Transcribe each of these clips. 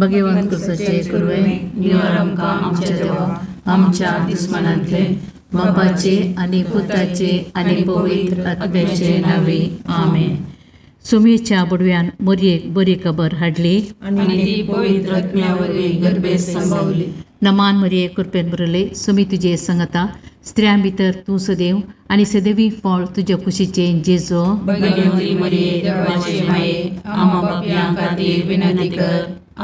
भगवंत कुसाचे कुरवे निवार आमकां आमच्या देवा आमच्या दुस्मनांतले बापाचे आनी पुताचे आनी पवित्र आत्म्याचे नांवे आमेन. सुमेच्या बुडव्यान मोरयेक बरी खबर हाडली आनी ती पवित्र आत्म्या वरवीं गर्भेत संभावली. नमान मरिये कृपेन भरले सुमी तुजे संगता स्त्रियां भितर तूं सदैव आनी सदैवी फळ तुज्या कुशीचें जेजो. भगवती मरिये देवाचे माये आम्हा पापयां खातीर विनंती कर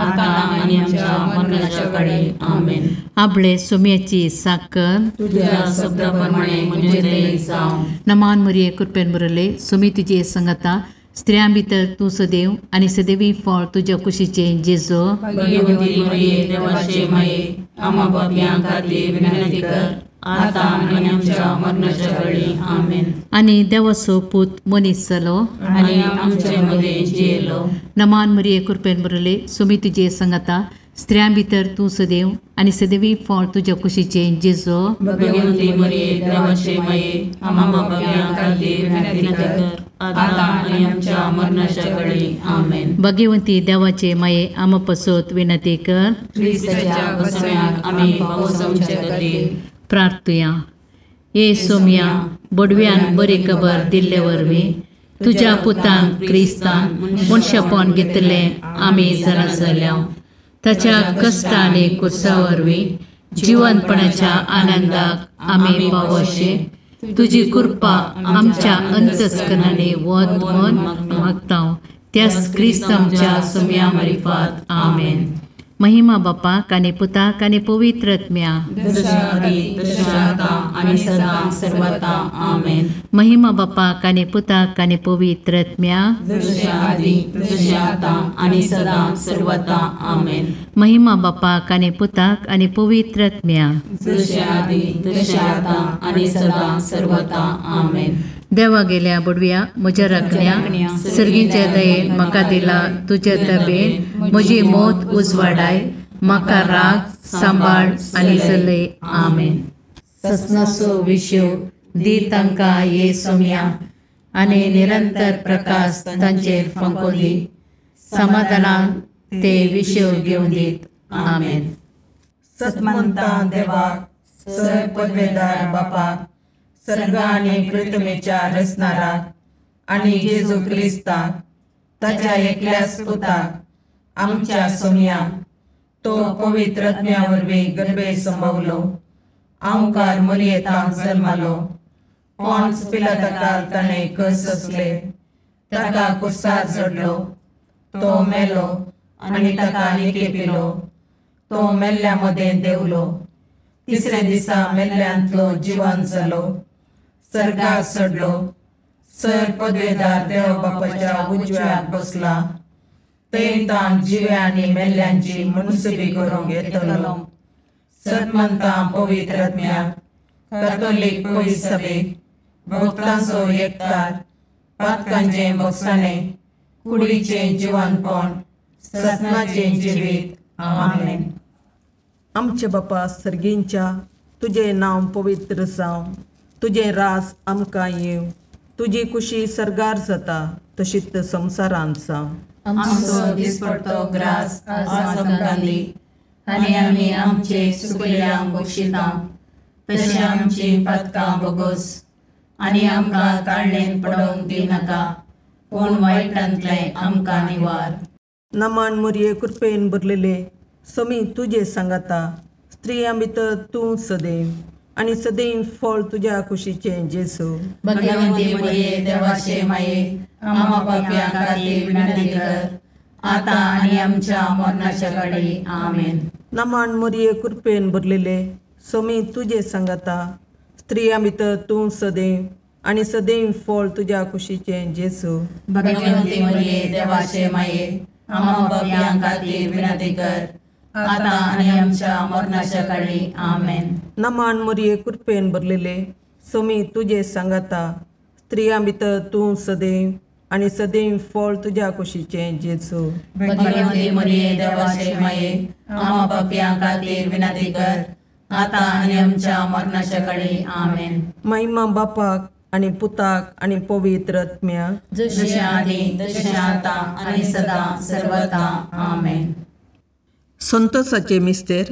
आतां आनी आमच्या मरणाच्या काळी आमेन. आपले सुम्याची साकर तुझ्या शब्दा प्रमाणे म्हजें जावं. नमान मरिये कृपेन भरले सुमी तुजे संगता स्त्रियां भितर तूं सदैव आनी सदैवी फळ तुज्या कुशीचें जेजो. भगवती मरिये देवाचे माये आम्हा पापयां खातीर विनंती कर आतां आनी आमच्या मरणाच्या काळी आमेन. आनी देवाचो पूत मनीस जालो आनी आमचे मदें जियेलो. नमान मरिये कृपेन भरले सुमी तुजे संगता स्त्रियां भितर तूं सदैव आनी सदैवी फळ तुज्या कुशीचें जेजो. भगवती मरिये देवाचे माये आम्हा पापयां खातीर विनंती कर आतां आनी आमच्या मरणाच्या काळी आमेन. भगवंती देवाचे माये आम्हा पसत विनंती कर. क्रिस्ताच्या बसव्याक आमी पावसाचे खातीर प्रार्थुया. ये सोम्या बडव्यान बरी खबर दिल्ले वरवीं तुज्या पुतान क्रिस्तान मनशापण घेतलें आमी जाणा जाल्या. ताच्या कश्ट आनी कुर्सा वरवीं जिवनपणाच्या आनंदाक आमी पावोशे तुजी कृपा आमच्या अंतस्करणांनी वत म्हूण मागता त्याच क्रिस्त आमच्या सोम्या मारिफात आमेन. महिमा बापाक आनी पुताक आनी पवित्र आत्म्या. महिमा बापाक आनी पुताक आनी पवित्र आत्म्या. महिमा बापाक आनी पुताक आनी पवित्र आत्म्या. देवा गेल्या बुडव्या म्हज्या राखण्या सर्गीच्या दयेन म्हाका दिला तुज्या दबेन म्हजी मौत उजवाडाय म्हाका राग सांबाळ आनी चलय आमेन. ससनाचो विशय दी तांकां ये सोम्या आनी निरंतर प्रकाश तांचेर फांको दी समाधानान ते विशय घेवन दीत आमेन. सतमंता देवाक सर पदवेदार बापाक सर्ग आनी पृथ्वीच्या रचणाराक आनी जेजू क्रिस्ताक ताच्या एकल्याच पुताक आमच्या सोम्याक तो पवित्र आत्म्या वरवीं गर्भे संभवलो आंवकार मरियेतांक जल्मालो पॉन्स पिलाताकाल ताणें कस सोंसले ताका कुर्सार चडलो तो मेलो आनी ताका निकेपिलो तो मेल्ल्या मदें देंवलो तिसऱ्या दिसा मेल्ल्यांतलो जिवन जालो सर्गाक चडलो सर पदवेदार देव बापाच्या उजव्याक बसला थंय ताण जिव्या आनी मेल्ल्यांची मनसुबी करूंक येतलो. सतमंता पवित्र आत्म्याक कॅथोलीक पवित्र सभेक भक्तांचो एकतार पातकांचें भोगसाणें कुडीचें जिवनपण ससनाचें जिवीत आमेन. आमचे बापा सर्गींच्या तुजें नांव पवित्र जावं तुजें राज आमकां येवं तुजी कुशी सर्गार जाता तशीच संवसारांत जावं. आमचो दिसपडतो ग्रास आज आमकां दी आनी आमी आमचे सुकल्यांक बक्षिता तशें आमची पातकां बोगोस आनी आमकां ताळणेन पडोवंक दिनाका पूण वायटांतलें आमकां निवार. नमान मोरये कृपेन भरलेले समी तुजे सांगाता स्त्रियां भितर तूं सदैव आनी सदैव फळ तुज्या कुशीचें जेजू. भगवंती मरिये देवाचे माये आम्हा पापयां खातीर विनंती कर आतां आनी आमच्या मरणाच्या काळी आमेन. नमान मोरये कृपेन भरलेले समी तुजे सांगाता स्त्रियां भितर तूं सदैव आनी सदैव फळ तुज्या कुशीचें जेजू. भगवंती मरिये देवाचे माये आम्हा पापयां खातीर विनंती कर आतां आनी आमच्या मरणाच्या काळी आमेन. नमान मोरये कृपेन भरलेले समी तुजे सांगाता स्त्रियां भितर तूं सदैव आनी सदैव फळ तुज्या कुशीचें जेजू. भगवंती मरिये देवाचे माये आम्हा पापयां खातीर विनंती कर आतां आनी आमच्या मरणाच्या काळी आमेन. महिमा बापाक आनी पुताक आनी पवित्र आत्म्याक जशें आदी तशें आतां आनी सदां सर्वता आमेन. संतोषाचे मिस्तेर.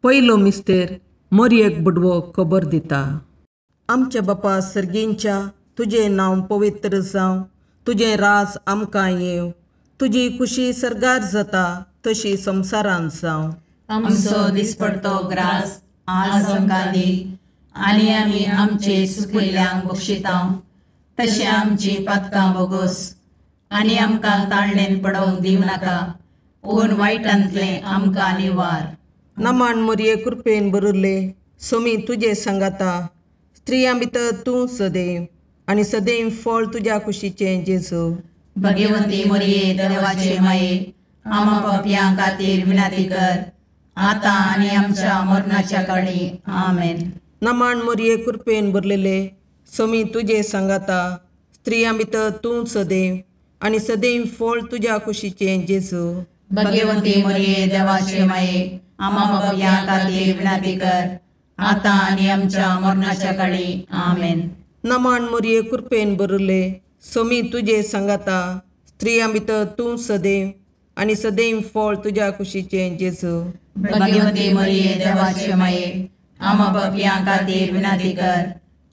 पयलो मिस्तेर मोरयेक बुडवो खबर दिता. आमच्या बापा सर्गींच्या, तुजें नांव पवित्र जावं, तुजें राज आमकां येवं, तुजी खुशी सर्गार जाता तशी संवसारांत जावं. आमचो दिसपडतो ग्रास आज आमकां दी आनी आमी आमचे सुकिल्ल्यांक बक्षिता तशें आमची पातकां बोगोस आनी आमकां ताळणेन पडोवंक दिवं नाका, पूण वायटांतलें आमकां निवार. नमान मोरये कृपेन बरुल्ले, सोमी तुजे सांगाता, स्त्रियां भितर तूं सदैव आनी सदैव फळ तुज्या कुशीचें जेजू. भगवंती मोरये देवाचे माये, आमा पापयां खातीर विनंती कर आतां आनी आमच्या मरणाच्या काळी. आमेन. नमान मोरये कृपेन भरलेले, सोमी तुजे सांगाता, स्त्रियां भितर तूं सदैव आनी सदैव फळ तुज्या कुशीचें जेजू. भगवंती मोरये देवाचे माये, आमा पापयां खातीर विनंती कर आतां आनी आमच्या मरणाच्या काळी. आमेन. नमान मोरये कृपेन भरले, सोमी तुजे सांगाता, स्त्रियां भितर तूं सदैव आनी सदैव फळ तुज्या कुशीचें जेजू. भगवंती मोरये देवाचे माये, आमा पापयां खातीर विनंती कर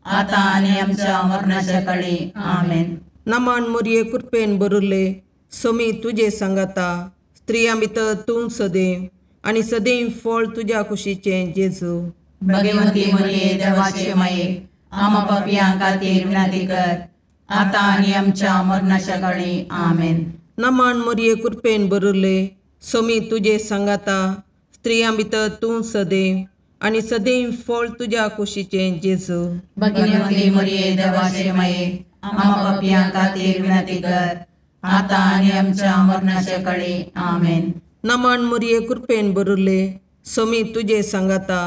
आतां आनी आमच्या मरणाच्या काळी. आमेन. नमान मोरये कृपेन भरले, सोमी तुजे सांगाता, स्त्रियां भितर तूं सदैव आनी सदैव फळ तुज्या कुशीचें जेजू. भगवंती मोरये देवाचे माये, आमा पापयां खातीर विनंती कर आतां आनी आमच्या मरणाच्या काळी. आमेन. नमान मोरये कृपेन भरले, सोमी तुजे सांगाता, स्त्रियां भितर तूं सदैव आनी सदैव फळ तुज्या कुशीचें जेजू. भगवंती मोरये देवाचे माये, आमा पापयां खातीर विनंती कर आतां आनी आमच्या मरणाच्या काळी. आमेन. नमान मोरये कृपेन भरले, सोमी तुजे सांगाता,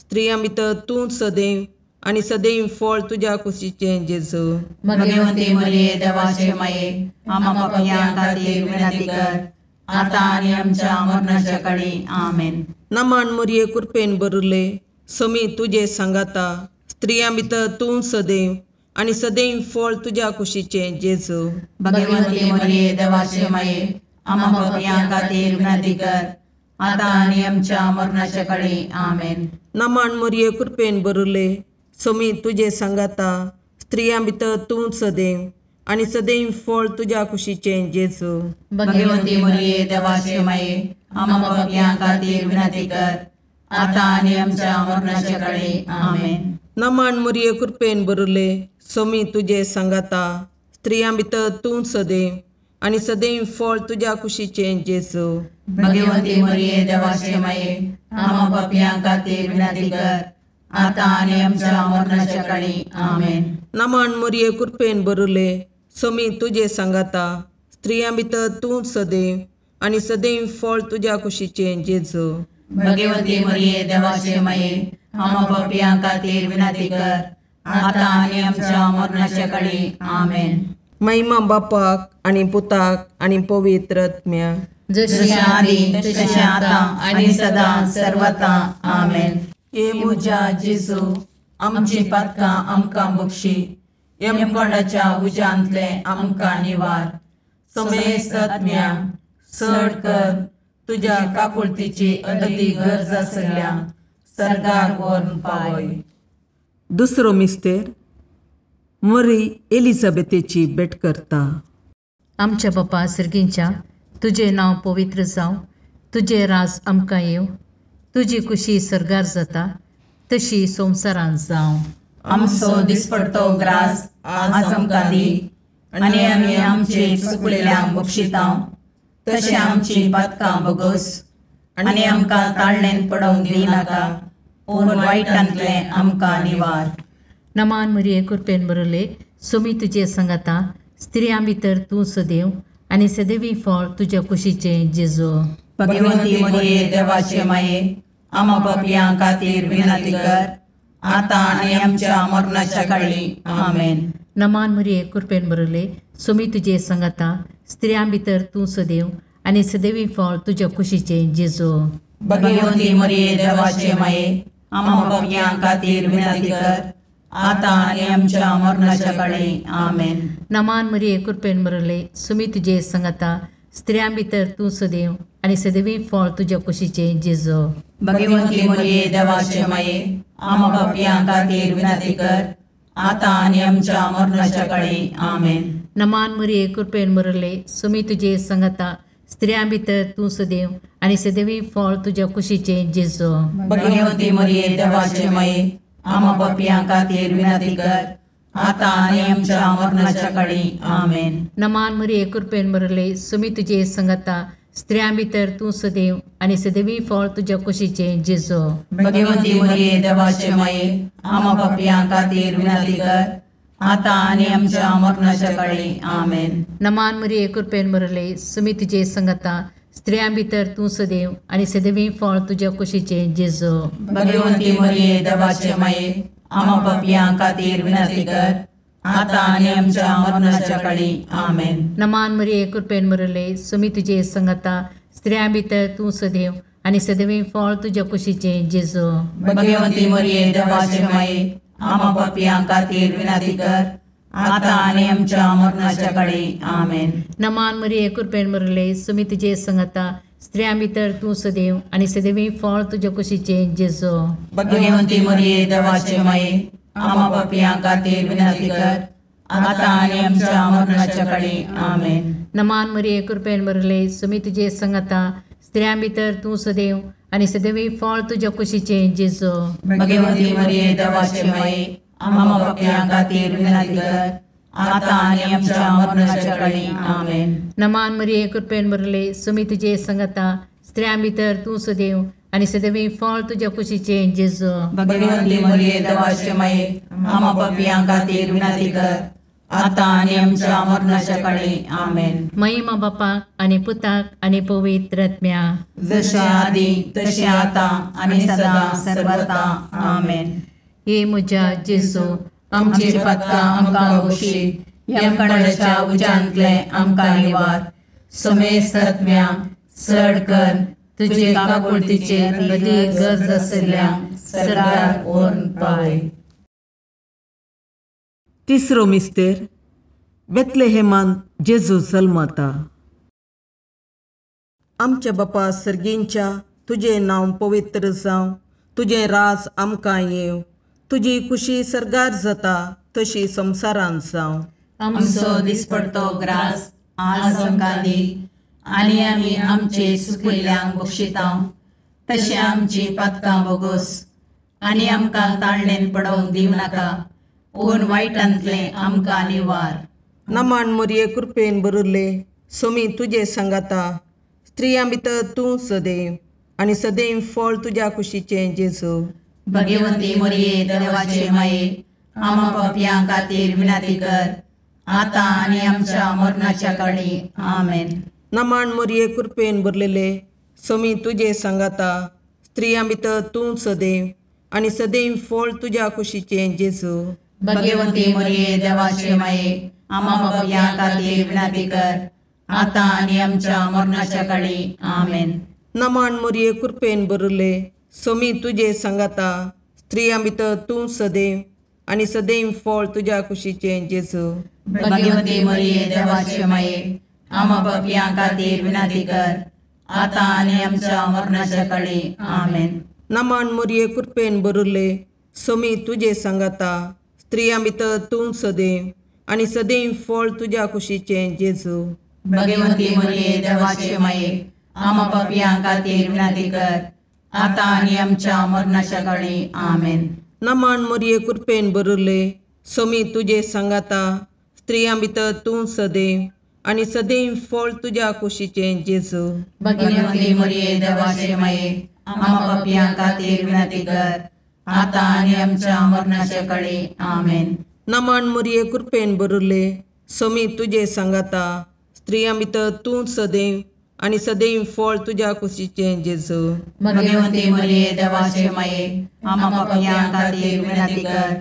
स्त्रियां भितर तूं सदैव आनी सदैव फळ तुज्या कुशीचें जेजू. भगवंती मोरये देवाचे माये, आमा पापयां खातीर विनंती कर आतां आनी आमच्या मरणाच्या काळी. आमेन. नमान मोरये कृपेन भरले, सोमी तुजे सांगाता, स्त्रियां भितर तूं सदैव आनी सदैव फळ तुज्या कुशीचें जेजू. भगवंती मोरये देवाचे माये, आमा पापयां खातीर विनंती कर आतां आनी आमच्या मरणाच्या काळी. आमेन. नमान मोरये कृपेन भरले, सोमी तुजे सांगाता, स्त्रियां भितर तूं सदैव आनी सदैव फळ तुज्या कुशीचें जेजू. भगवंती मोरये देवाचे माये, आमा पापयां खातीर विनंती कर आतां आनी आमच्या मरणाच्या काळी. आमेन. नमान मोरये कृपेन भरले, सोमी तुजे सांगाता, स्त्रियां भितर तूं सदैव आनी सदैव फळ तुज्या कुशीचें जेजू. भगवंती मोरये देवाचे माये, आमा पापयां खातीर विनंती कर आतां आनी आमच्या मरणाच्या काळी. आमेन. नमान मोरये कृपेन भरले, सोमी तुजे सांगाता, स्त्रियां भितर तूं सदैव आनी सदैव फळ तुज्या कुशीचें जेजू. भगवंती मोरये देवाचे माये, आमा पापयां खातीर विनंती कर आतां आनी आमच्या मरणाच्या काळी. आमेन. महिमा बापाक आनी पुताक आनी पवित्र आत्म्याक, जशी आदी तशें आतां आनी सदां सर्वता. आमेन. हे म्हज्या जेजू, आमची पातकां आमकां बक्षी, यमकोंडाच्या उज्यांतलें आमकां निवार, समेस्त आत्म्या चड कर तुज्या काकुळतीची अदती गरज आसल्या सर्गाक व्हरून पावय. दुसरो मिस्तेर मरी एलिझाबेथेची भेट करता. आमच्या बापा सर्गींच्या, तुजें नांव पवित्र जावं, तुजें राज आमकां येवं, तुजी खुशी सर्गार जाता तशी संवसारांत जावं. आमचो दिसपडतो ग्रास आज आमकां दी आनी आमी आमचे चुकलेल्यांक बक्षिता तशें आमची पातकां बगोस आनी आमकां ताळणेन पडोवंक दिनाका, पूण वायटांतलें आमकां निवार. नमान मरिये कृपेन बरले, सोमी तुजे सांगाता, स्त्रियां भितर तूं सदैव आनी सदैवी फळ तुज्या कुशीचें जेजू. भगवंती मरिये देवाचे माये, आमा पापयां खातीर विनंती कर आतां आनी आमच्या मरणाच्या काळी. आमेन. नमान मरिये कृपेन बरले, सोमी तुजे सांगाता, स्त्रियां भितर तूं सदैव आनी सदैवी फळ तुज्या कुशीचें जेजू. भगवंती मरिये देवाचे माये, आमा पापयां खातीर विनंती कर आतां आनी आमच्या मरणाच्या काळी. आमेन. नमान मरिये कृपेन बरले, सोमी तुजे सांगाता, स्त्रियां भितर तूं सदैव आनी सदैवी फळ तुज्या कुशीचें जेजू. भगवंती मरिये देवाचे माये, आम्हा पापयां खातीर विनंती कर, आतां आनी आमच्या मरणाच्या काळी. आमेन. नमान मरिये, कृपेन भरले, सुमी तुजे संगता, स्त्रियां भितर तूं सदैव आनी सदैवी फळ तुज्या कुशीचें जेजू. भगवंती मरिये देवाचे माये, आम्हा पापयां खातीर विनंती कर, आतां आनी आमच्या मरणाच्या काळी. आमेन. नमान मरिये, कृपेन भरले, सुमी तुजे संगता, स्त्रियां भितर तूं सदैव आनी सदैवी फळ तुज्या कुशीचें जेजू. भगवंती मरिये देवाचे माये, आम्हा पापयां खातीर विनंती कर, आतां आनी आमच्या मरणाच्या काळी. आमेन. नमान मरिये, कृपेन भरले, सुमी तुजे संगता, स्त्रियां भितर तूं सदैव आनी सदैवी फळ तुज्या कुशीचें जेजू. भगवंती मरिये देवाचे माये, आम्हा पापयां खातीर विनंती कर, आतां आनी आमच्या मरणाच्या काळी. आमेन. नमान मरिये, कृपेन भरले, सुमी तुजे संगता, स्त्रियां भितर तूं सदैव आनी सदैवी फळ तुज्या कुशीचें जेजू. भगवंती मरिये देवाचे माये, आम्हा पापयां खातीर विनंती कर, आतां आनी आमच्या मरणाच्या काळी. आमेन. नमान मरिये, कृपेन भरले, सुमी तुजे संगता, स्त्रियां भितर तूं सदैव आनी सदैवी फळ तुज्या कुशीचें जेजू. भगवंती मरिये देवाचे माये, आम्हा पापयां खातीर विनंती कर, आतां आनी आमच्या मरणाच्या काळी. आमेन. नमान मरिये, कृपेन भरले, सुमी तुजे संगता, स्त्रियां भितर तूं सदैव आनी सदैवी फळ तुज्या कुशीचें जेजू. भगवंती मरिये देवाचे माये, आम्हा पापयां खातीर विनंती कर, आतां आनी आमच्या मरणाच्या काळी. आमेन. नमान मरिये, कृपेन भरले, सुमी तुजे संगता, स्त्रियां भितर तूं सदैव आनी सदैवी फळ तुज्या कुशीचें जेजू. भगवंती मरिये देवाचे माये, आम्हा पापयां खातीर विनंती कर, आतां आनी आमच्या मरणाच्या काळी. आमेन. महिमा बापाक आनी पुताक आनी पवित्र आत्म्या, जशें आदी तशें आतां आनी सदां सर्वता. आमेन. हे म्हज्या जेजू, आमची पातकां आमकां बक्षी, यमकणाच्या उज्यांतले आमकां निवार, समेस्त आत्म्या चड कर तुजे काकुळतीचेर अदीक गरज आशिल्ल्या सरकार व्हरून पावय. तिसरो मिस्तेर, बेतलेहेमान जेजू जल्मता. आमच्या बापा सर्गींच्या, तुजें नांव पवित्र जावं, तुजें राज आमकां येवं, तुजी कुशी सर्गार जाता तशी संवसारांत जावं. आमचो दिसपडतो ग्रास आज आमकां दी, आनी आमी आमचे सुकिल्ल्यांक बक्षिता तशें आमची पातकां बोगोस, आनी आमकां ताळणेन पडोवंक दिवं नाका, पूण वायटांतलें आमकां निवार. नमान मरिये, कृपेन भरिल्ले, सोमी तुजे सांगाता, स्त्रियां भितर तूं सदैव आनी सदैव फळ तुज्या कुशीचें जेजू. भगवंती मरिये देवाचे माये, आम्हा पापयां खातीर विनंती कर, आतां आनी आमच्या मरणाच्या काळी. आमेन. नमान मरिये, कृपेन भरलेले, सोमी तुजे सांगाता, स्त्रियां भितर तूं सदैव आनी सदैव फळ तुज्या कुशीचें जेजू. भगवंती मरिये देवाचे माये, आम्हा पापयां खातीर विनंती कर, आतां आनी आमच्या मरणाच्या काळी. आमेन. नमान मरिये, कृपेन भरिल्ले, सोमी तुजे सांगाता, स्त्रियां भितर तूं सदैव आनी सदैव फळ तुज्या कुशीचें जेजू. भगवंती मरिये देवाचे माये, आम्हा पापयां खातीर विनंती कर, आतां आनी आमच्या मरणाच्या काळी. आमेन. नमान मरिये, कृपेन भरिल्ले, सोमी तुजे सांगाता, स्त्रियां भितर तूं सदैव आनी सदैव फळ तुज्या कुशीचें जेजू. भगवंती मरिये देवाचे माये, आम्हा पापयां खातीर विनंती कर, आतां आनी आमच्या मरणाच्या काळी. आमेन. नमान मरिये, कृपेन भरिल्ले, सोमी तुजे सांगाता, स्त्रियां भितर तूं सदैव आनी सदैव फळ तुज्या कुशीचें जेजू. भगवंती मरिये देवाचे माये, आम्हा पापयां खातीर विनंती कर, आतां आनी आमच्या मरणाच्या काळी. आमेन. नमान मरिये, कृपेन भरिल्ले, सोमी तुजे सांगाता, स्त्रियां भितर तूं सदैव आनी सदैव फळ तुज्या कुशीचें जेजू. भगवंती मरिये देवाचे माये, आम्हा पापयां खातीर विनंती कर,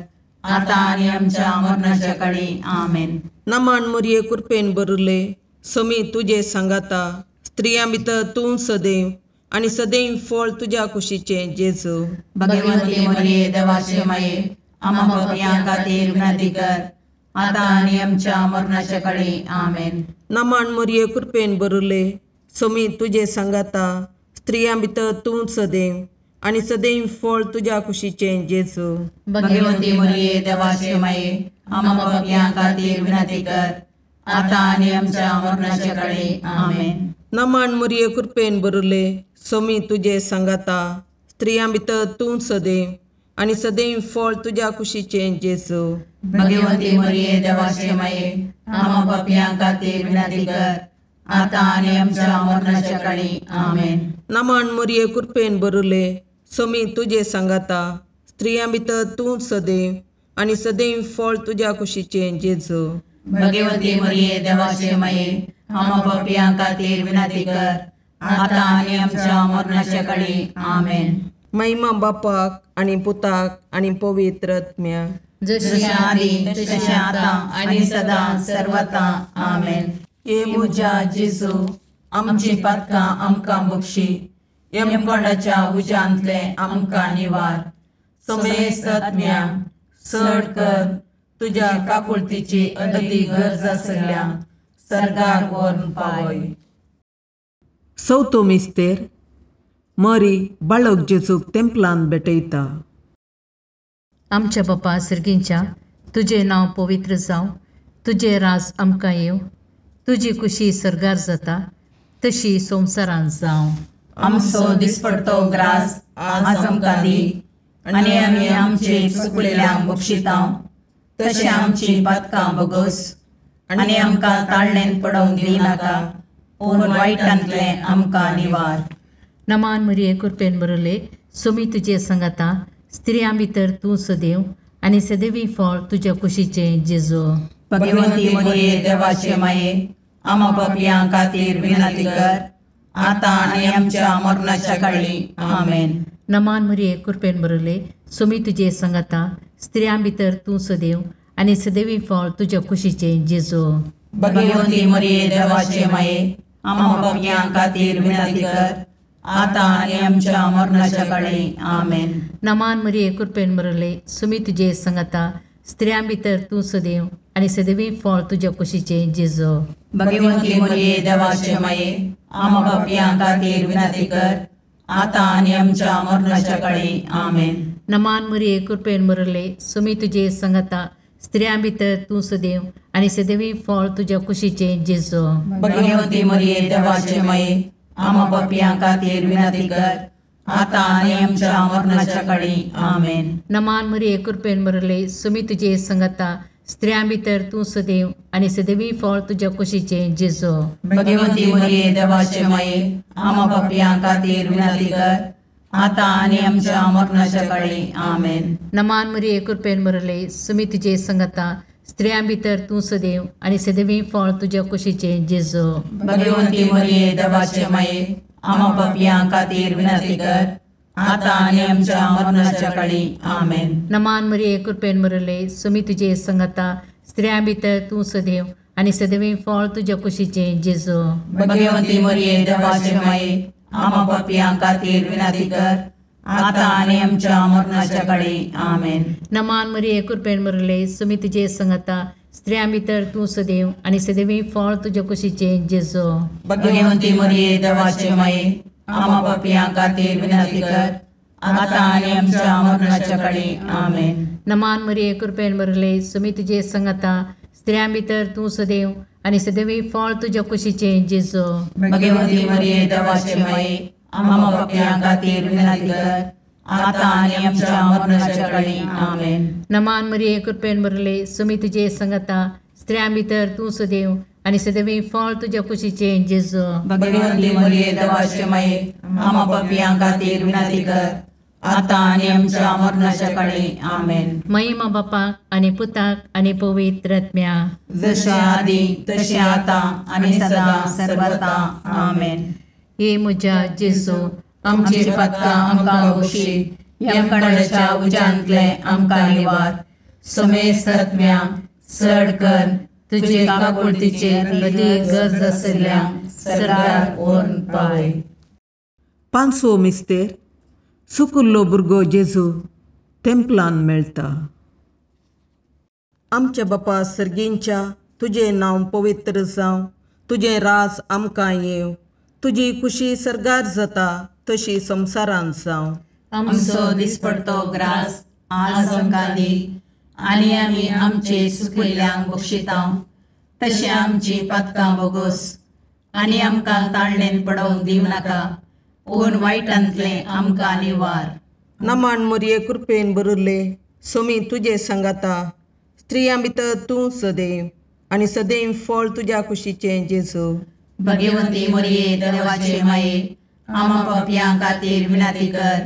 आतां आनी आमच्या मरणाच्या काळी. आमेन. नमान मरिये, कृपेन भरिल्ले, सोमी तुजे सांगाता, स्त्रियां भितर तूं सदैव आनी सदैव फळ तुज्या कुशीचें जेजू. भगवंती मरिये देवाचे माये, आम्हा पापयां खातीर विनंती कर, आतां आनी आमच्या मरणाच्या काळी. आमेन. नमन मरिये कृपेन भरिल्ले, स्वामी तुजे सांगाता, स्त्रियां भितर तूं सदैव आनी सदैव फळ तुज्या कुशीचें जेजू. भगवंती मरिये देवाचे माये, आम्हा पापयां खातीर विनंती कर, आतां आनी आमच्या मरणाच्या काळी. आमेन. नमन मरिये कृपेन भरिल्ले, स्वामी तुजे सांगाता, स्त्रियां भितर तूं सदैव आनी सदैव फळ तुज्या कुशीचें जेजू. भगवंती मरिये देवाचे माये, आम्हा पापयां खातीर विनंती कर, आतां आनी आमच्या मरणाच्या काळी. आमेन. नमन मरिये कृपेन भरिल्ले, स्वामी तुजे सांगाता, स्त्रियां भितर तूं सदैव आनी सदैव फळ तुज्या कुशीचें जेजू. भगवंती मरिये देवाचे माये, आम्हा पापयां खातीर विनंती कर, आतां आनी आमच्या मरणाच्या काळी. आमेन. महिमा बापाक आनी पुताक आनी पवित्र आत्म्याक, जशें आदी तशें आतां आनी सदां सर्वता. आमेन. हे म्हज्या जेजू, आमची पातकां आमकां बक्षी, यमकोंडाच्या उज्यांतले आमकां निवार, समेस्त आत्म्या चड कर तुज्या काकुळतीची अदती गरज आसल्या सर्गाक व्हरून पावय. चवथो मिस्तेर. मरी बाळक जेजूक तेंपलान भेटयता. आमच्या बापा सर्गींच्या, तुजें नांव पवित्र जावं, तुजें राज आमकां येवं, तुजी कुशी सर्गार जाता तशी संवसारांत जावं. आमचो दिसपडतो ग्रास आज आमकां दी, आनी आमी आमचे चुकलेल्यांक बक्षितां तशें आमची पातकां बगस, आनी आमकां ताळणेन पडोवंक दिनाका, पूण वायटांतलें आमकां निवार. नमान मरिये कृपेन भरिल्ले, स्वामी तुजे सांगाता, स्त्रियां भितर तूं सदैव आनी सदैवी फळ तुज्या कुशीचें जेजू. भगवंती मरिये देवाचे माये, आम्हा पापयां खातीर विनंती कर, आतां आनी आमच्या मरणाच्या काळी. आमेन. नमान मरिये कृपेन भरिल्ले, स्वामी तुजे सांगाता, स्त्रियां भितर तूं सदैव आनी सदैवी फळ तुज्या कुशीचें जेजू. भगवंती मरिये देवाचे माये, आम्हा पापयां खातीर विनंती कर, आतां आनी आमच्या मरणाच्या काळी. आमेन. नमान मरिये कृपेन भरिल्ले, स्वामी तुजे सांगाता, स्त्रियां भितर तूं सदैव आनी सदैवी फळ तुज्या कुशीचें जेजू. भगवंती मरिये देवाचे माये, आम्हा पापयां खातीर विनंती कर, आतां आनी आमच्या मरणाच्या काळी. आमेन. नमान मरिये कृपेन भरिल्ले, स्वामी तुजे सांगाता, स्त्रियां भितर तूं सदैव आनी सदैवी फळ तुज्या कुशीचें जेजू. भगवंती मरिये देवाचे माये, आम्हा पापयां खातीर विनंती कर, आतां आनी आमच्या मरणाच्या काळी. आमेन. नमान मरिये कृपेन भरिल्ले, स्वामी तुजे सांगाता, स्त्रियां भितर तूं सदैव आनी सदैवी फळ तुज्या कुशीचें जेजू. भगवंती मरिये देवाचे माये, आम्हा पापयां खातीर विनंती कर, आतां आनी आमच्या मरणाच्या काळी. आमेन. नमान मरिये कृपेन भरिल्ले, स्वामी तुजे सांगाता, स्त्रियां भितर तूं सदैव आनी सदैवी फळ तुज्या कुशीचें जेजू. भगवंती मरिये देवाचे माये, आम्हा पापयां खातीर विनंती कर, आतां आनी आमच्या मरणाच्या काळी. आमेन. नमान मरिये कृपेन भरिल्ले, स्वामी तुजे सांगाता, स्त्रियां भितर तूं सदैव आनी सदैवी फळ तुज्या कुशीचें जेजू. भगवंती मरिये देवाचे माये, आम्हा पापयां खातीर विनंती कर, आतां आनी आमच्या मरणाच्या काळी. आमेन. नमान मरिये कृपेन भरिल्ले, स्वामी तुजे सांगाता, स्त्रियां भितर तूं सदैव आनी सदैवी फळ तुज्या कुशीचें जेजू. भगवंती मरिये देवाचे माये, आम्हा पापयां खातीर विनंती कर, आतां आनी आमच्या मरणाच्या काळी. आमेन. नमान मरिये कृपेन भरिल्ले, स्वामी तुजे सांगाता, स्त्रियां भितर तूं सदैव आनी सदैवी फळ तुज्या कुशीचें जेजू. भगवंती मरिये देवाचे माये, आम्हा पापयां खातीर विनंती कर, आतां आनी आमच्या मरणाच्या काळी. आमेन. नमान मरिये कृपेन भरिल्ले, स्वामी तुजे सांगाता, स्त्रियां भितर तूं सदैव आनी सदैवी फळ तुज्या कुशीचें जेजू. भगवंती मरिये देवाचे माये, आम्हा पापयां खातीर विनंती कर, आतां आनी आमच्या मरणाच्या काळी. आमेन. महिमा बापाक आनी पुताक आनी पवित्र आत्म्याक, जशें आदी तशें आतां आनी सदां सर्वता. आमेन. हे म्हज्या जेजू, आमची पातकां आमकां बक्षी, यमकंडाच्या उज्यांतले आमकां निवार, समेस्त आत्म्या चड कर तुजे काकुळतीचे अदीक गरज आशिल्ल्या सर्गाक व्हरून पावय. पांचवो मिस्तेर. सुकुल्लो भुरगो जेजू तेंपलान मेळटा. आमच्या बापा सर्गींच्या तुजें नांव पवित्र जावं, तुजें राज आमकां येवं, तुजी खुशी सर्गार जाता तशी संवसारांत जावं. आमचो दिसपडतो ग्रास आज आमकां दी आनी आमी आमचे सुकिल्ल्यांक बक्षिता तशें आमची पातकां बोगोस आनी आमकां ताळणेन पडोवंक दिवं नाका पूण वायटांतलें आमकां निवार. नमान मोरये कृपेन बरुल्ले सोमी तुजे सांगाता, स्त्रियां भितर तूं सदैव आनी सदैव फळ तुज्या कुशीचें जेजू. भगवंती मोरये देवाचे माये आमा पापयां खातीर विनंती कर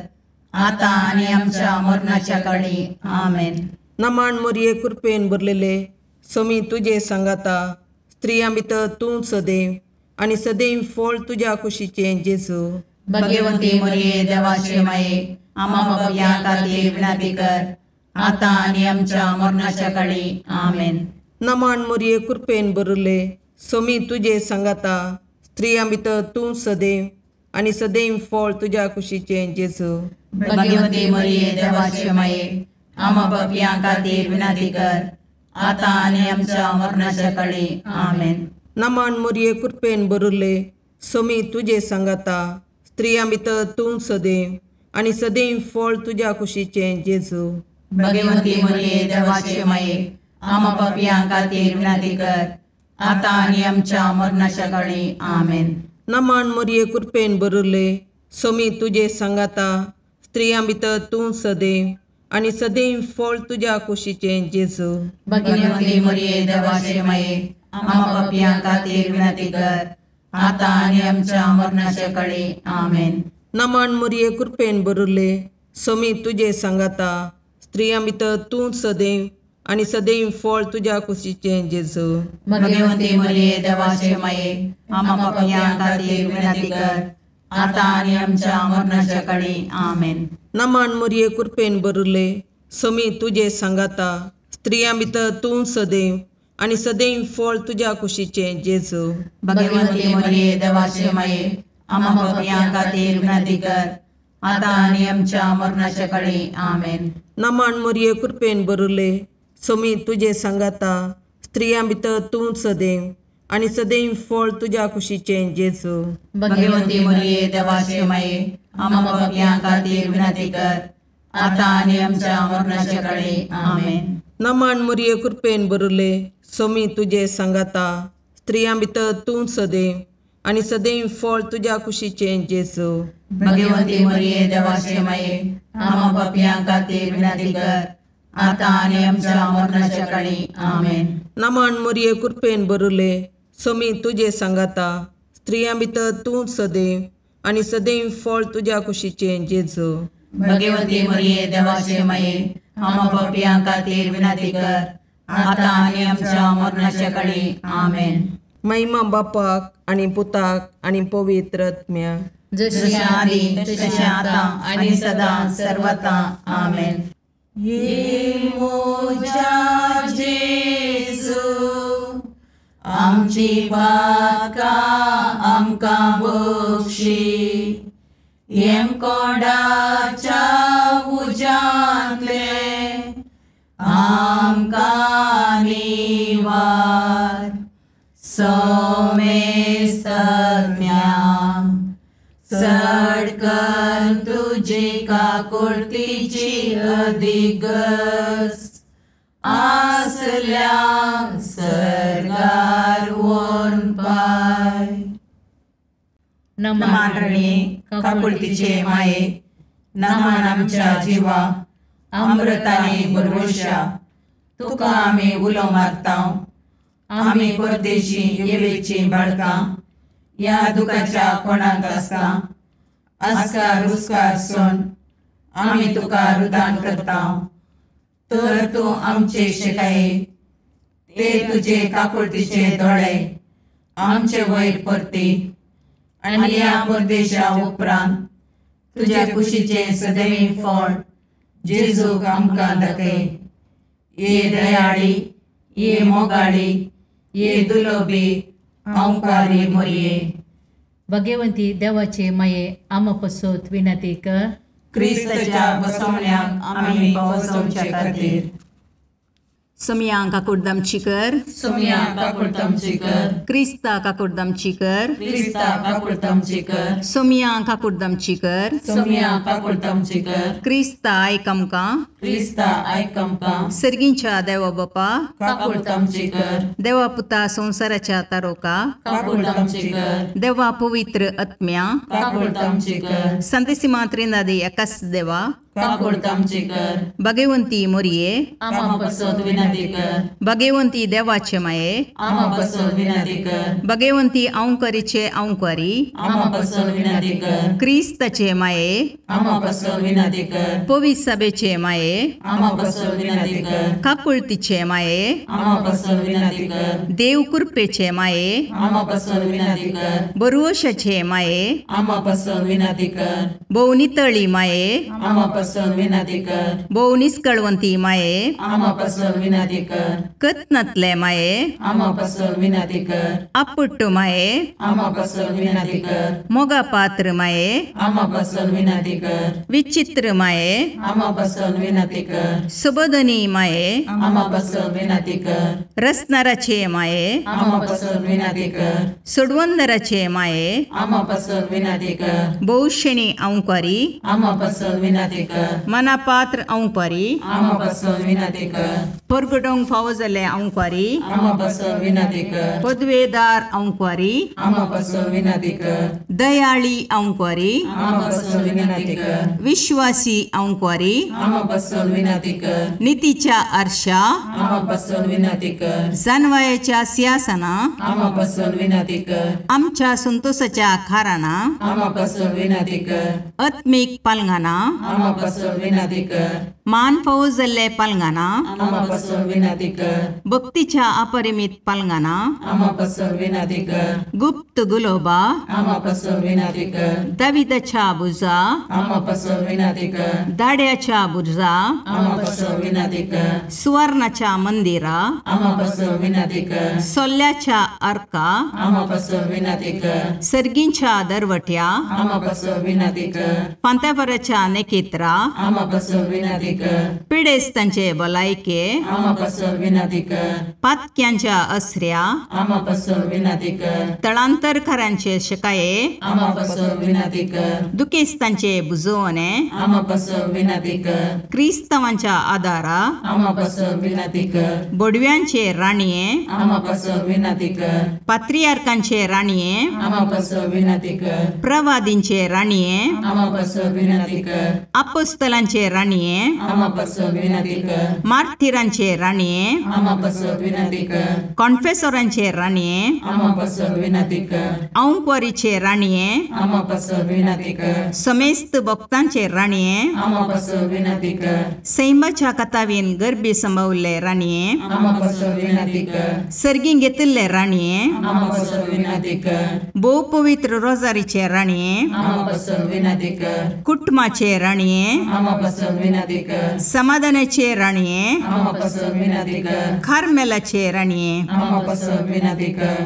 आतां आनी आमच्या मरणाच्या काळी. आमेन. नमान मोरये कृपेन भरलेले सोमी तुजे सांगाता, स्त्रियां भितर तूं सदैव आनी सदैव फळ तुज्या कुशीचें जेजू. भगवंती मोरये देवाचे माये आमा पापयां खातीर विनंती कर आतां आनी आमच्या मरणाच्या काळी. आमेन. नमान मोरये कृपेन भरले सोमी तुजे सांगाता, स्त्रियां भितर तूं सदैव आनी सदैव फळ तुज्या कुशीचें जेजू. भगवंती मोरये देवाचे माये आमा पापयां खातीर विनंती कर आतां आनी आमच्या मरणाच्या काळी. आमेन. नमान मोरये कृपेन भरले सोमी तुजे सांगाता, स्त्रियां भितर तूं सदैव आनी सदैव फळ तुज्या कुशीचें जेजू. भगवंती मोरये देवाचे माये आमा पापयां खातीर विनंती कर आतां आनी आमच्या मरणाच्या काळी. आमेन. नमान मोरये कृपेन भरले सोमी तुजे सांगाता, स्त्रियां भितर तूं सदैव आनी सदैव फळ तुज्या कुशीचें जेजू. भगवंती मोरये देवाचे माये आमा पापयां खातीर विनंती कर आतां आनी आमच्या मरणाच्या काळी. आमेन. नमान मोरये कृपेन भरले सोमी तुजे सांगाता, स्त्रियां भितर तूं सदैव आनी सदैव फळ तुज्या कुशीचें जेजू. भगवंती मोरये देवाचे माये आमा पापयां खातीर विनंती कर आतां आनी आमच्या मरणाच्या काळी. आमेन. नमान मोरये कृपेन भरले सोमी तुजे सांगाता, स्त्रियां भितर तूं सदैव आनी सदैव फळ तुज्या कुशीचें जेजू. भगवंती मोरये देवाचे माये आमा पापयां खातीर विनंती कर आतां आनी आमच्या मरणाच्या काळी. आमेन. नमान मोरये कृपेन भरले सोमी तुजे सांगाता, स्त्रियां भितर तूं सदैव आनी सदैव फळ तुज्या कुशीचें जेजू. भगवंती मोरये देवाचे माये आमा पापयां खातीर विनंती कर आतां आनी आमच्या मरणाच्या काळी. आमेन. नमान मोरये कृपेन भरले सोमी तुजे सांगाता, स्त्रियां भितर तूं सदैव आनी सदैव फळ तुज्या कुशीचें जेजू. भगवंती मोरये देवाचे माये आमा पापयां खातीर विनंती कर आतां आनी आमच्या मरणाच्या काळी. आमेन. नमान मोरये कृपेन भरले सोमी तुजे सांगाता, स्त्रियां भितर तूं सदैव आनी सदैव फळ तुज्या कुशीचें जेजू. भगवंती मोरये देवाचे माये आमा पापयां खातीर विनंती कर आतां आनी आमच्या मरणाच्या काळी. आमेन. महिमा बापाक आनी पुताक आनी पवित्र आत्म्याक, जशी आदी तशें आतां आनी सदां सर्वता. आमेन. ये मोजा जेजू आमची पातकां आमकां बक्षी, येमकोंडाच्या उज्यांतले आमकां निवार. सोमेस्तज्ञा चड कर तुजी काकुळतीची अधिगस आसल्या सर्गार व्हरून पाय. नमान रणी काकुळतीचे माये, नमान आमच्या जिवा अमृताने भरवशा, तुका आमी उलो मारता. आमी परदेशी येवेची बाळकां ह्या दुखाच्या कोणाक आसता आस्कार रुस्कार सोन आमी तुका रुदान करता. तर तूं आमचे शिकाये ते तुजे काकुळतीचे दोळे आमचे वयर परती आनी ह्या परदेशा उपरांत तुज्या कुशीचें सदैव फळ जेजूक आमकां दाखय. ये दयाळी, ये मोगाळी, ये दुलोबी अंकारी मोरये. भगवंती देवाचे माये आमा पसोत विनंती कर. क्रिस्ताच्या बसवण्याक आमी पावसोवचे खातीर. सोमया काकुडदामची कर, सोमया काकुडदामची कर, क्रिस्ता काकुडदामची कर, क्रिस्ता काकुडदामची कर, सोमया काकुडदामची कर, सोमया काकुडदामची कर, क्रिस्ता आयक आमकां, क्रिस्ता आयक आमकां, सर्गींच्या देवा बापा काकुडदामची कर, देवा पुता संवसाराच्या तारोका काकुडदामची कर, देवा पवित्र आत्म्या काकुडदामची कर, संतेसिमा त्रिनादी एकाच देवा काकुडदामची कर, भगवंती मोरये आमा पसत विनंती कर, भगवंती देवाचे माये आमा पसत विनंती कर, भगवंती औंकरीचे औंकरी आमा पसत विनंती कर, क्रिस्ताचे माये आमा पसत विनंती कर, पवित्र सभेचे माये आमा पसत विनंती कर, काकुळतीचे माये आमा पसत विनंती कर, देव कृपेचे माये आमा पसत विनंती कर, बरुवशाचे माये आमा पसत विनंती कर, भोव नितळी माये आमा पसत विनंती कर, भोव निस्कळवंती माये आमा पसत विनंती कर, कत्नातले माये आमा पसत विनंती कर, आपुट्ट माये आमा पसत विनंती कर, मोगा पात्र माये आमा पसत विनंती कर, विचित्र माये आमा पसत विनंती कर, सुबोधनी माये आमा पसत विनंती कर, रसनाराचे माये आमा पसत विनंती कर, सोडवंदराचे माये आमा पसत विनंती कर, बहुशेणी औंकारी आमा पसत विनंती कर, मनापात्र औंकारी आमा पसत विनंती कर, परगटोंक फावो जाल्ले औंकारी आमा पसत विनंती कर, पदवेदार औंकारी आमा पसत विनंती कर, दयाळी औंकारी आमा पसत विनंती कर, विश्वासी औंकारी आमा पसत विनंती कर, नितीच्या आरशा आमा पसत विनंती कर, जानवायाच्या सिंहासना आमा पसत विनंती कर, आमच्या संतोषाच्या खाराना आमा पसत विनंती कर, आत्मीक पालंगाना आमा पसत विनंती कर, मान फावो जाल्ले पालंगाना आमा पसत विनंती कर, भक्तीच्या अपरिमित पालंगाना आमा पसत विनंती कर, गुप्त गुलोबा आमा पसत विनंती कर, दाविदाच्या बुजा आमा पसत विनंती कर, दाड्याच्या बुर्जा आमा पसत विनंती कर, सुवर्णाच्या मंदिरा आमा पसत विनंती कर, सोल्ल्याच्या अर्का आमा पसत विनंती कर, सर्गींच्या दरवट्या आमा पसत विनंती कर, पांतापराच्या नेकेत्रा आमा पसत विनंती कर, पिडेस्तांचे भलायके आमा पसत विनंती कर, पातक्यांच्या असऱ्या आमा पसत विनंती कर, तळांतरकारांचे शकाये आमा पसत विनंती कर, दुखेस्तांचे बुजवणे आमा पसत विनंती कर, क्रिस्तावांच्या आदारा आमा पसत विनंती कर, बोडव्यांचे राणये आमा पसत विनंती कर, पात्रियार्कांचे राणये आमा पसत विनंती कर, प्रवादींचे राणये आमा पसत विनंती कर, अपोस्तलांचे राणये आमा पसत विनंती कर, मार्थिरांचे राणये आमा पसत विनंती कर, कॉन्फेसोरांचे राणये आमा पसत विनंती कर, औंकवारीचे राणये आमा पसत विनंती कर, समेस्त भक्तांचे राणये आमा पसत विनंती कर, सैमाच्या कथावीन गर्भी संभवल्ले राणये आमा पसत विनंती कर, सर्गीं घेतिल्ले राणये आमा पसत विनंती कर, भोव पवित्र रोजारीचे राणये आमा पसत विनंती कर, कुटुंबाचे राणये आमा पसत विनंती कर, समाधानाचे राणये आमा पसत विनंती कर, कार्मेलाचे राणये आमा पसत विनंती कर,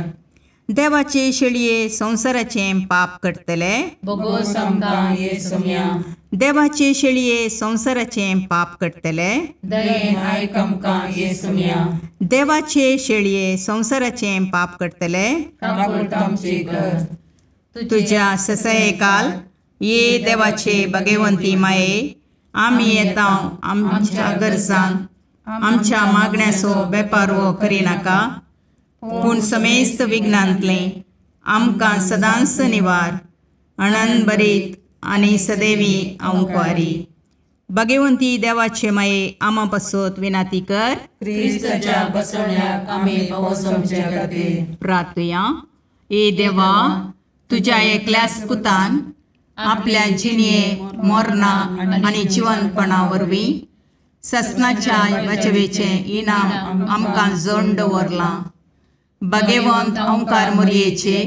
देवाचे शेळये संवसाराचे पाप करतले बोगोस आमकां ये सोम्या, देवाचे शेळये संवसाराचे पाप करतले दयेन आयक आमकां ये सोम्या, देवाचे शेळये संवसाराचे पाप करतले काकुळट आमची कर, तुझ्या ससयकाल ये देवाचे भगवंती माये आमी येता आमच्या गरजांक आमच्या मागण्याचो बेपारवो करिनाका पूण समेस्त विघ्नांतलें आमकां सदांच निवार अणनभरीत आनी सदैवी अंकवारी भगवंती देवाचे माये आमा पासत विनाती कर क्रिस्ताच्या बसवण्याक आमी पावस आमच्या खातीर प्रार्थुया. ए देवा, तुज्या एकल्याच पुतान आपल्या जिणये मरणा आनी जिवनपणा वरवीं ससनाच्या वाचवेचें इनाम आमकां जण दवरलां. भगवंत ओंकार मोरयेचे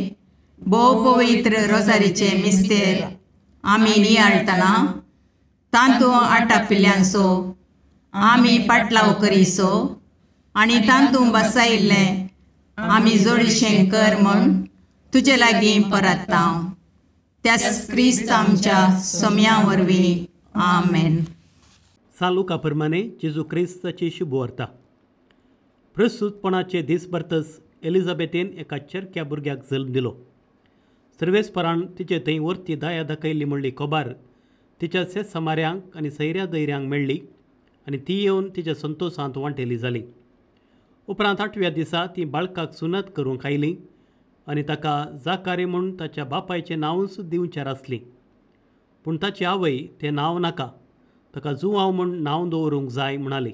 भोव पवित्र रोजारीचे मिस्तेर आमी नियाळटना तांतू आटापिल्ल्यांचो आमी पाटलाव करीसो आनी तांतू बसायिल्लें आमी जोडीशें कर म्हूण तुजे लागीं परत्ता. त्याच क्रिस्त आमच्या सोम्या वरवीं. आमेन. सालुका प्रमाणे जेजू क्रिस्ताची शुभवार्ता. प्रस्तुतपणाचे दीस भरतच एलिझाबेथेन एका चेरक्या भुरग्याक जल्म दिलो. सर्वेस्परान तिचे थंय वरती दया दाखयल्ली म्हणली खबर तिच्या शेतसमाऱ्यांक आनी सैऱ्या दैऱ्यांक मेळ्ळी आनी ती येवन तिच्या संतोशांत वांटेली जाली. उपरांत 8व्या दिसा ती बाळकाक सुनत करूंक आयली आनी ताका जाकारी म्हूण ताच्या बापायचें नांवूच दिवचें आसली. पूण ताची आवय तें नांव नाका, ताका जुवांव म्हूण नांव दवरूंक जाय म्हणाली.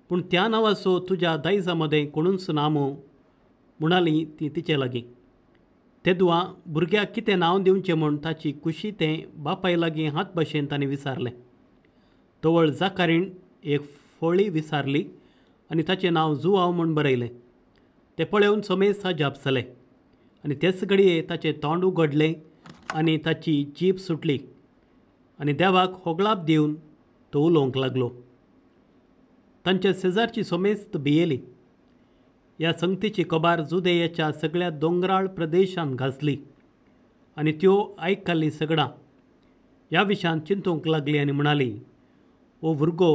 पूण त्या नांवाचो तुज्या दायजा मदें कोणूच ना मूं म्हणाली ती तिचे लागीं. तेदुआ भुरग्याक कितें नांव दिवचें म्हूण ताची खुशी तें बापाय लागीं हात भाशेन ताणें विचारलें. तवळ जाकारीण एक फळी विचारली आनी ताचें नांव जुवांव म्हूण बरयलें. तें पळोवन समेस्त अजाप जालें आनी तेच घडये ताचें तोंड उगडलें आनी ताची जीब सुटली आनी देवाक होगळाप दिवन तो उलोवंक लागलो. तांच्या शेजारची समेस्त भियेली. ह्या संगतीची खबर जुदेयाच्या सगळ्या दोंगराळ प्रदेशांत गाजली आनी त्यो आयकल्ली सगळां ह्या विशयान चिंतूंक लागली आनी म्हणाली, हो भुरगो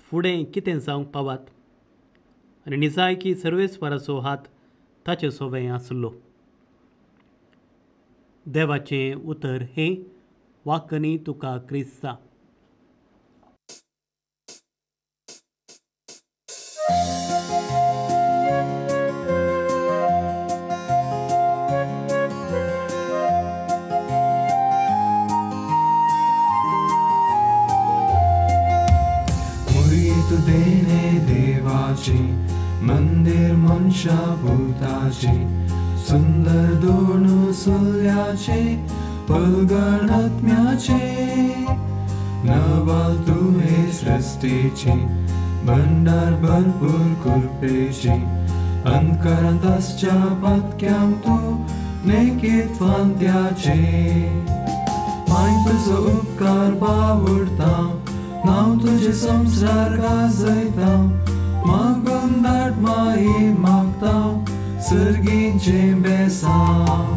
फुडें कितें जावंक पावात? आनी निजायकी सर्वेस्वराचो हात ताचे सोवें आसलो. देवाचें उतर हें. वाकनी तुका क्रिस्ता. देवाची मंदिर मनशा भूताची सुंदर दोन सुल्याचे पलगण आत्म्याचे नवाल तुहे सृष्टीची भंडार भरपूर कृपेची अंतकरांत आसच्या पातक्यांक तूं नेकीत फांत्याचे माय तुजो उपकार बावडता नांव तुजें संवसार गाजयता मागून धाड माई मागता सर्गीचें बेसांव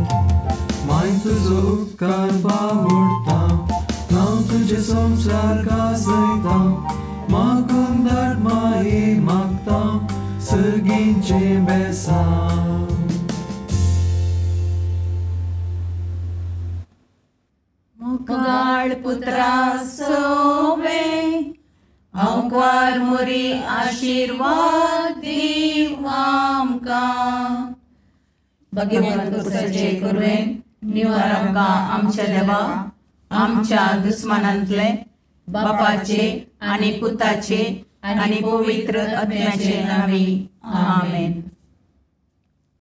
माय तुजो उपकार बावडता नांव तुजें संवसार गाजयता मागून धाड माई मागता सर्गीचें बेसांव. मुखाळ पुत्रा सोवे अंकार मोरी आशीर्वाद दीव आमकां. भगवंत कुसाचे कुरवेन निवार आमकां आमच्या देवा आमच्या दुस्मानांतले बापाचे आनी पुताचे आनी पवित्र आत्म्याचे नांवी. आमेन.